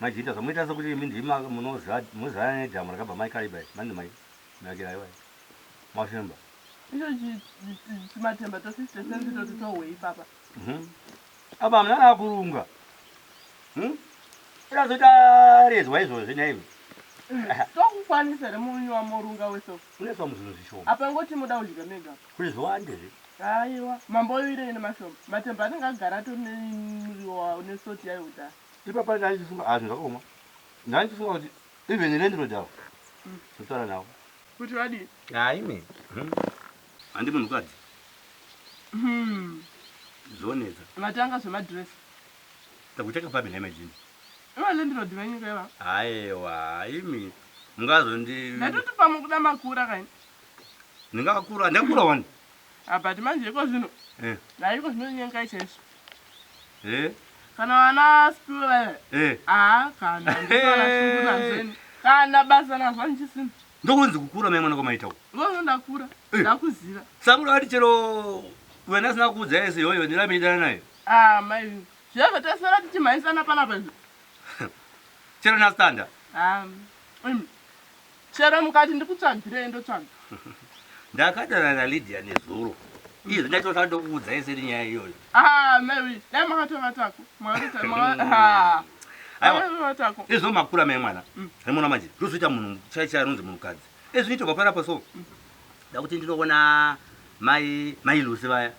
Majinda zvamuita sekuti imi ndimi munoziva munozivana nedhamu rakabva mai Kariba iri. Manje mai makira iwai. Mashemba. Icho chimatemba to 50 cents toti tohwei ipapa. Mhm. Apa hamuna kana kurunga. Hmm? Irazoita rezwa izvozvi nhaimi. Tokukwanisa here munyu wamorunga wese uyu? Unoiswa muzvinhu zvishoma. Apa ngoti moda kudya mega. Kuti zviwande zve. Aiwa, mamboirei nemashoma. Matemba anenge agara atori nemuriwo nesoti yayo kudhara. Ipapa ndandichifunga ah zvinhu zvakaoma. Ndandichifunga kuti even landlord avo ndotaura navo. Kuti vadii? Haa imi. Handi munhukadzi. Zvonetsa. Matanga zvemadress. Takucheka papi nhai maijini? Ivo landlord venyu ka ivava. Aiwa imi mungazondi. Ndatoti pamwe kuda makura kaini. Ndingakura ndakura wani. Ah but manje iko zvino. Eh. Dai iko zvino nyengai chaizvo. Eh. Kana vana Spiwe vaya. Eh. Ah kana ndisana shungu nazvo ini. Kana basa nazvo handichisina. Ndokunzi kukura mai mwana kwamaita uku. Ngono ndakura. Eh. Ndakuziva. Samura ati chero wena asina kuudza yese yoyo ndirambe ndidana naye. Ah mai. Zviya zvatasara tichimhanyisana panapa izvi. Chero nastanda. Ah. Chero mukati ndikutsvagirei ndotsvaga. Ndakadana naLydia nezuro. Izvi ndatoda ndokuudzai seri nyaya iyoyo. Ah, mai, dai makatovatako. Makatota. Aiwa. Izvo makura mai mwana. Remona manje. Ndozoita munhu chai chai anonzi munhukadzi. Izvi itoka panapa so. Ndakuti ndinoona mai mai Lucy vaya.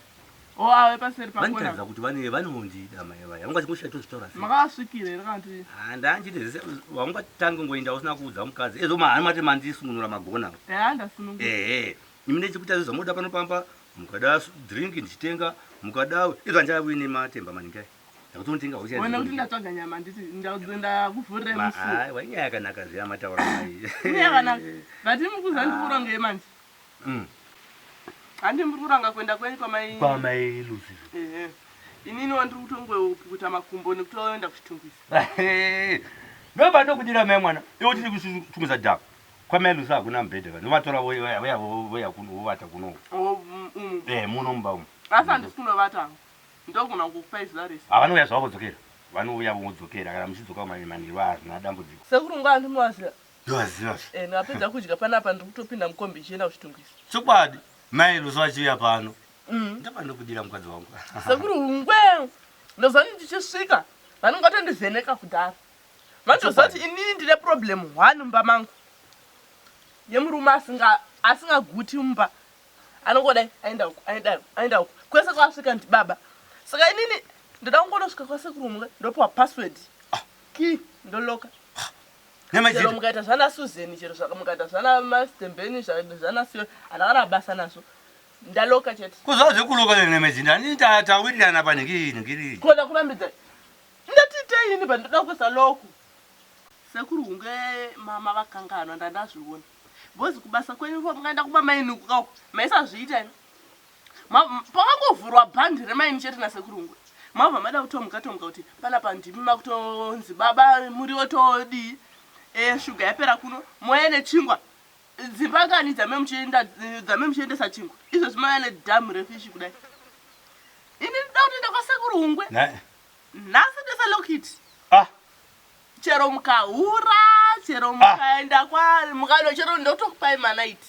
Oh, ave paseri pakona. Vanotaridza kuti vane vanondida mai vaya. Vanga vachingosvika tozvitaura sei. Makavasvikira here kana kuti? Ah, ndanchiti zvese waungatange kungoenda usina kuudza mukadzi. Ezvo mahani mati mandisungunura magona. Eya ndasunungura. Ehe. Imi ndechikuita zve zvamunoda pano pamba. Mukada drink ndichitenga, mukada izvo handichavuyi nematemba maningi aya. Ndakutonotenga hocha. Wena kuti ndatsvaga nyama nditi ndakuvhurira musuwo. Aiwa inyaya yakanaka zviya mataura mai. Inyaya yakanaka. But mukuza ndikurongei manje. Handi muri kuranga kuenda kwenyu kwamai Kwamai Lucy. Ehe. Inini wandiri kutongopukuta makumbo nekutoenda kuchitungwiza. Ndoba ndokudira mai mwana. Iwe tiri kuchitungwiza dhamu. Kwamai Lucy hakuna mubhedha vanhu vatora voya voya voya kuno vovata kuno. Oh, umu. Eh, muno mumba umu. Asi handisi kunovata hangu. Ndogona kukupai zuva rese. Ah, vanouya zvavo vodzokera. Vanouya vodzokera kana muchidzoka manheru hazvina dambudziko. Sekuru nguva ndinovaziva. Ndovaziva zve. Eh, ndapedza kudya panapa ndiri kutopinda mukombi ichienda kuchitungwiza. Chokwadi mai Lucy vachiuya pano. Ndaba ndokudira mukadzi wangu. Sekuru Hungwe ndoziva kuti ndichisvika vanenge vatondivheneka kudhara. Vanotoziva kuti inini ndine problem one mumba mangu yemurume asinga asingaguti mumba anongodai aenda uku aenda uku aenda uku kwese kwaasvika ndibaba. Saka inini ndoda kungonosvika kwasekuru Hungwe ndopiwa password key ndoloka. Chero mukaita zvana Susan chero zvaka mukaita zvana Mastembeni zvana Siyo handina kana basa nazvo. Ndaloka chete. Ko zvava zvekuloka nemajinda handini tawirirana panhingi nhingiri. Ko ndakurambidza. Ndatiitei ini but ndoda kuisa loku. Sekuru hunge mama vakanganwa ndandazviona. Because kubasa kwenyu mukaenda kumba maini uku kauku maisazviita imi. Pakangovhurwa bhandi remaini chete nasekuru Hungwe mabva mada kutomuka tomuka kuti panapa ndimi makutonzi baba muriwo todii e, shuga yapera kuno mouya nechingwa dzimba ngani dzame muchienda dzame muchiendesa chingwa izvozvi mauya nedhamu refishi kudai ini ndida kutoenda kwasekuru Hungwe nhasi ndesa lokiti ah. Chero mukahura chero mukaenda kwa mukano chero ndotokupai manaiti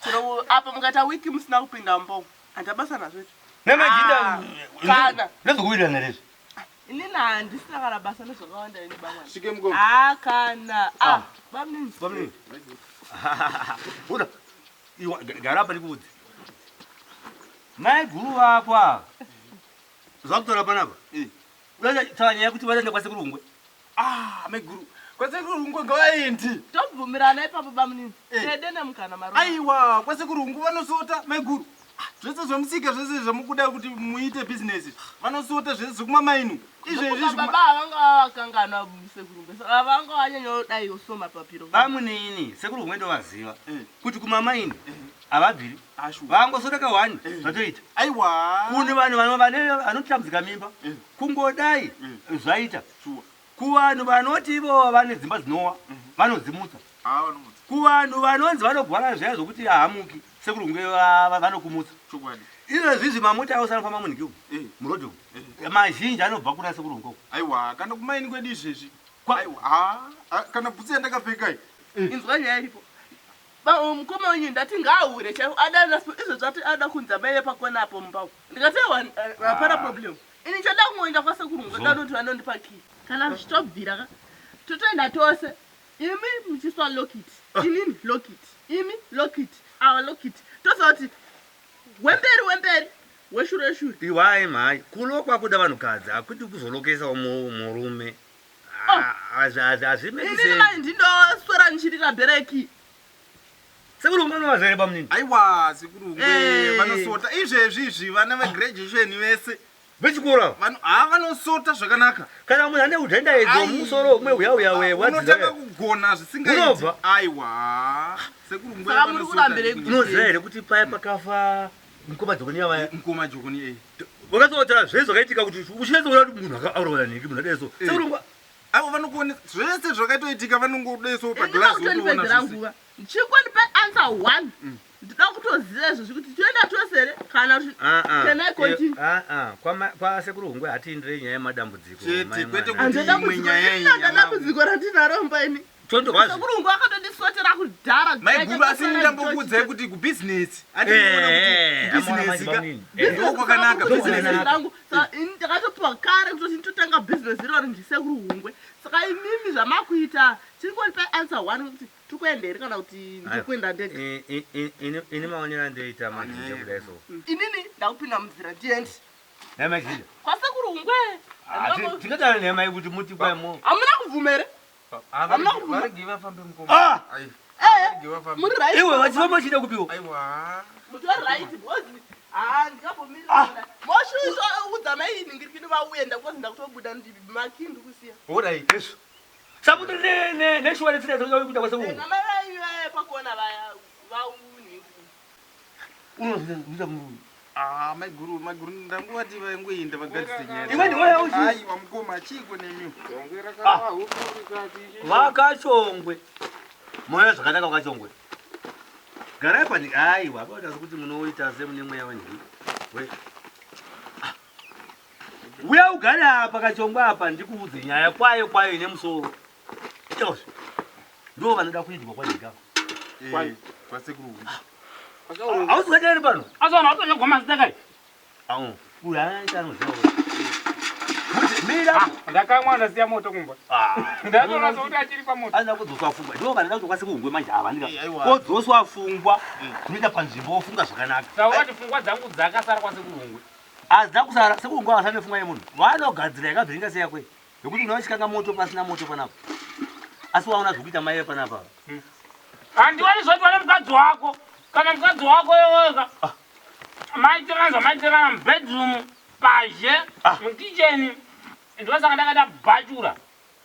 chero apa mukaita wiki musina kupinda mumba umu handina basa nazvo izvo Nemajinda Ah, kana. ndezvekuwirirana here izvi? Inini handisina kana basa nezvakawanda ini bamwana Svike mukoma. Ah, kana ah bamnini Bamnini. Buda. Iwa gara apa ndikuudze. Mai guru vako ava. Zvakutora panapa. Eh. Unotaura nyaya yekuti vaenda kwasekuru Hungwe. Ah, maiguru. Kwasekuru Hungwe ngavaendi. Tobvumirana ipapo bamunini. Eh. Tede nemukana marova. Aiwa, kwasekuru Hungwe vanosota maiguru. Ah, Zvese zvemusika zvese zvamukuda kuti muite business. Vanosota zvese zvekumamaini. Izvezvi Ndokuti baba avanga vakanganwa sekuru Hungwe. Saka vanga vanyanyodaiwo so mapapiro. Bamunini, sekuru Hungwe ndovaziva. Eh. Kuti kumamaini havabviri. Ah, sure. Vangosota ka one Eh. zvatoita. Aiwa. Kune vanhu vano vane vanotambudzika mimba. Eh. Kungodai Eh. zvaita. Sure. Kuvanhu vanoti ivo vane dzimba dzinowa vanodzimutsa. Ah, vanomutsa. Kuvanhu vanonzi vanogwara zviya zvokuti hamuki sekuru kunge vanokumutsa. Chokwadi. Izvezvi mamota ose anofamba munhiki umu Eh. murodhi umu Eh. mazhinji anobva kuna sekuru Hungwe. Aiwa, kana kumaini kwedu izvezvi. Aiwa, ah, ah, kana bhutsu yandakapfeka iyi. Inzwa nyaya iripo. Mukoma wenyu ndati ngaahure chaivo adana izvo zvati ada kunza mai vepakona apo mumba umu. Ndikati aiwa hapana problem. Ini chada kungoenda kwasekuru ngoda kuti vanondipa key. Kana zvichitobvira ka totoenda tose. Imi muchiswa lock it. Inini lock it. Imi lock it. Ava lock it. Toziva kuti wemberi wemberi weshure weshure. Iwai mhai, kulokwa kuda vanhukadzi hakuti kuzolokesawo murume. Hazvimeki Inini sense. mai ndindoswera ndichiti kabereki. Sekuru Hungwe unovaziva here bamunini? Aiwa, sekuru Hungwe Eh. vanosota izvezvi izvi vana vegraduation vese Vechikoro ava. Vano, ha vanosota zvakanaka. Kana munhu ane udhenda edzo Ai. musoro umwe uya uya we Unotanga wadzidza. kugona zvisingaiti. Unobva. Aiwa. Sekuru Hungwe Saka muri vanosota. kurambirei kuti- Unoziva here kuti paya pakafa mukoma Jokoni vaya. Mukoma Jokoni eh. Vakatsotaura zvese zvakaitika kuti uchinatsoona kuti munhu akaurawa nhingi munhu adai so. Eh. Sekuru Hungwe Avo vanokuonesa zvese zvakatoitika vanongodeso Ini paglass wotoona ndakutondipedzera zvese. nguva. Chingondipe answer one. Ndinoda kutoziva izvozvi kuti toenda tose here kana kuti can I continue? Kwasekuru Hungwe hatiindirei nyaya yemadambudziko. Chete, mai kwete mwana. kuti- Handina Imwe dambudziko. nyaya iyi Ini handina yamavo. dambudziko randinaro mumba ini. Tondorwazve. Sekuru Hungwe akatondisotera kudhara. Maiguru asi ndambokuudzai kuti kubusiness. Andinoona Eh, kuti amona kubusiness manje ka. bamunini. Ndiko kwakanaka Business business. rangu. Saka ini ndakatopiwa kare kutoti nditotanga business iroro ndisekuru Hungwe. Saka imimi zvamakuita chingonipai answer one kuti tiri kuenda here kana kuti ndiri kuenda ndega. Ini maonero andoita manje kudai so. Inini ndakupinda munzira ndiende. Nhai Majinda. Kwasekuru Hungwe. Tingadaro nhai mai kuti muti kwai mo. Hamuna kubvuma here? Hamuna kubvuma. Varege vafambe mukoma. Ah! Ai. Eh, Varege vafambe. muri right. Iwe vachifamba vachida kupiwa. Aiwa. Mutori right because ah ndingambomirira. Moshuudza mai ningirikini vauye ndakuzi ndakutobuda maki ndikusiya. Horai. Yesu. Sakuti ne ne neshuwa netsira dzokuda kuita kwasekuru. Eh, namai vaive pakona vaya vaunhingi. Unozoita murume. Ah, maiguru, maiguru ndanguvati vangoenda vagadzise nyaya. Iwe ndiwe uchi. Aiwa mukoma chiko nemiwo. Ah. Vakachongwe. Moyo zvakanaka vakachongwe. Garai pani aiwa vaita sekuti munoita semune mweya wenhii. We. Ah. Uya ugare apa kachongwe apa ndikuudze nyaya kwayo kwayo ine musoro. Izvozvo. Ndivo vanoda kuendwa kwanyika. Eh, kwasekuru. Hausi kuenda here pano? Asi vanhu vatonyogwa mazita kai? Au. Uyu anoita anoziva. Kuti mira. Ndakamwa ndasiya moto kumba. Ah. Ndatoona sokuti achiri pamoto. Anoda kudzoswa fungwa. Ndivo vanoda kuti kwasekuru manje ava ndika. Eh, aiwa. Kodzoswa fungwa. Kunoita panzvimbo wofunga zvakanaka. Taura kuti pfungwa dzangu dzakasara kwasekuru Hungwe. Hazina kusara sekuru Hungwe havasane fungwa yemunhu. Vanogadzira yakavhiringa seyakwe. Yekuti unochikanga moto pasina moto panapa. Asi waona zvekuita mai panapa. Handiwani zvoitwa nemukadzi wako. Kana mukadzi wako iweka. Maitirana zvamaitirana mubedroom, pazhe, mukicheni. Ndosaka ndakaita bhachura.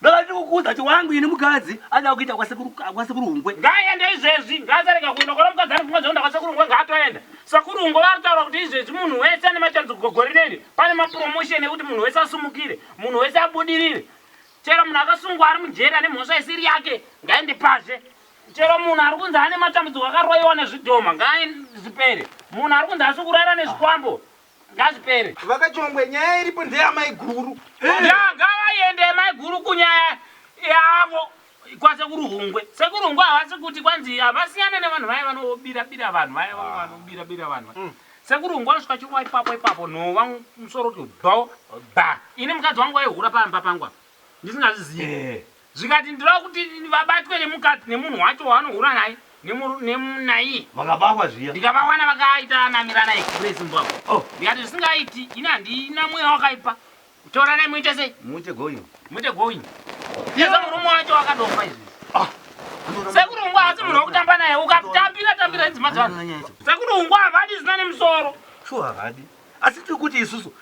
Ndakati kukuudza kuti wangu ini mukadzi ada kuita kwasekuru kwasekuru Hungwe. Ngaaende izvezvi, ngaasarega kuenda kona mukadzi ane pfungwa dzekuenda kwasekuru Hungwe ngaatoenda. Sekuru Hungwe vari kutaura kuti izvezvi munhu wese ane matambudziko gore rineri, pane mapromotion ekuti munhu wese asumukire, munhu wese abudirire. Chero munhu akasungwa ari mujeri ane mhosva isiri yake, ngaende pazhe. Chero munhu ari kunzi ane matambudziko akaroyiwa nezvidhoma, ngaazvipere. Munhu ari kunzi asi kurara nezvikwambo, ngazvipere. Vakachongwe nyaya iripo ndeyamaiguru. Ya, ngavaende maiguru kunyaya yavo kwasekuru Hungwe. Sekuru Hungwe havasi kuti kwanzi havasiyana nevanhu vaya vanobira bira vanhu vaya vamwe vanobira bira vanhu. vaya. Sekuru Hungwe vanosvika chirwa ipapo ipapo nhova musoro kuti bho ba. Ini mukadzi wangu waihura pamba pangu apa. Ndisingazvizivi. Eh. Zvikati ndinoda kuti vabatwe nemukadzi nemunhu wacho waanohura naye naiye. Vakabakwa zviya. Ndikavawana vakaita namirana express mbwapo. Oh. Ndikati zvisingaiti ini handina mweya wakaipa. Toranai muite sei? Muite going. Muite going. Yese murume wacho wakadofa izvi. Ah. Sekuru Hungwe haasi munhu wekutamba naye. Ukatambira tambira idzima dzevanhu. Sekuru Hungwe havadi zina nemusoro. Shuwa havadi. Asi tiri kuti isusu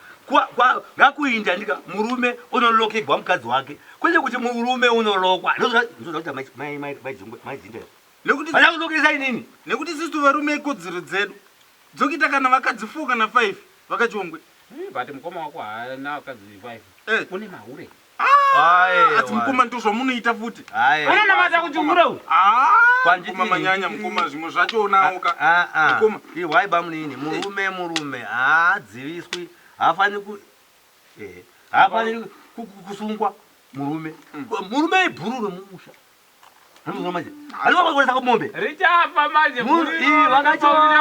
ngakuinda ndika murume unolokegwa mukadzi wake. Kwete kuti murume unolokwa. Ndozvoda kuti mai mai mai Jungwe mai Jinda. Nekuti Vada kulokesa inini. nekuti sisu varume ikodzero dzedu dzokuita kana vakadzi 4 kana 5 vakachongwe. But mukoma wako haana vakadzi 5. Eh. Une mahure. Aiwa. Asi mukoma ndozvamunoita futi. Aiwa. Unonamata kuti hure uyu. Ah, Kwanditi- mukoma manyanya mukoma zvimwe zvachonawo ka. Ah, ah. Mukoma. Ihwai bamunini murume murume haadziviswi haafaniri ku eh, haafaniri kusungwa. Murume. Murume ibhuru remumusha. Anozoona manje. Anovakonesa kumombe. Richafa manje. Munhu- ii, vakachongwe,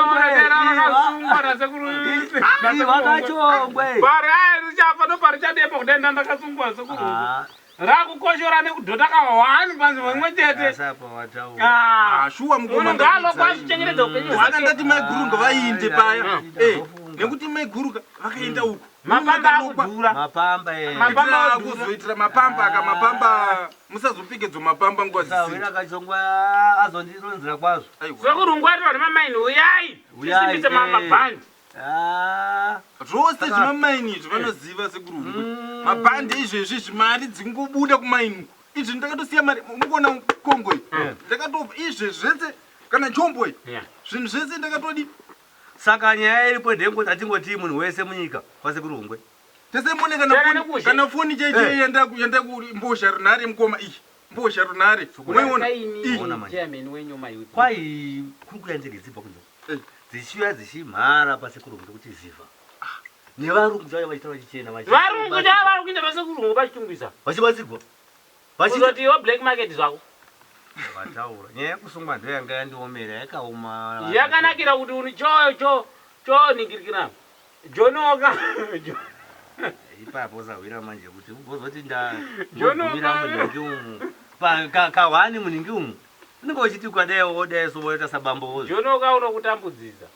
Rakasungwa nasekuru. Ii, vakachongwe. Pari aya richafa ndoparichadepo kudai ndandakasungwa sekuru. Ah, Rakukoshora nekudhota kahwani panzvimbo imwe chete. asapa wataura. Ah. Ah, shuwa mukoma Munhu ngaalokwa ndakuudzai. achichengetedza upenyu Saka hwake. ndati maiguru ngavainde paya. Ah, Eh, ndazofunga. nekuti maiguru ka vakaenda uku. Mapamba akudhura. Mapamba eh. Mapamba Kuitira odhura. kuzoitira mapamba aka mapamba musazopfekedzwa mapamba nguva Sahwira dzisidzo. kachongwe azondironzera kwazvo. Aiwa. Sekuru ngwati vanhu vamamaini uyai. Uyai, Tisimbise eh. mabhandi. Ah, Zvose Saka- zvemamaini izvi vanoziva sekuru Hungwe. Mabhandi izvezvi izvi mari dzingobuda kumaini uku. Izvi ndakatosiya mari mukuona Kongo iyi. Ndakatobva izvi zvese kana jombo iyi. Yeah. Zvinhu zvese ndakatodi saka nyaya iripo ndeyekuti atingoti munhu wese munyika kwasekuru Hungwe. tese mone kana Tera foni nekuzhe. kana foni chaicho yanda kumbozha runhare mukoma iyi. Mbozha runhare. Unoiona? Iyi. Ona manje. Chairman wenyu mayouth. Kwai kuri kuuya ndege dzibva kunze. Eh. Dzichiuya dzichimhara pasekuru Hungwe kuti ziva. Nevarungu chaivo vachitaura chichena vachi- Varungu chava vari kuenda pasekuru Hungwe pachitungwiza. Vachibatsirwa. Vachi Kuzoti iwe black market zvako. vataura. Nyaya yekusungwa ndiyo yanga yandiomera yakaoma. Yakanakira kuti uni cho cho cho ningirikira. Jonoka. Ipapo sahwira manje kuti ugozoti nda Jono ndogumira ka- munhingi umu. Pa kahwani munhingi umu. Unenge uchiti ukadai wodai so woita sabambo wozvo. Jonoka unokutambudzisa.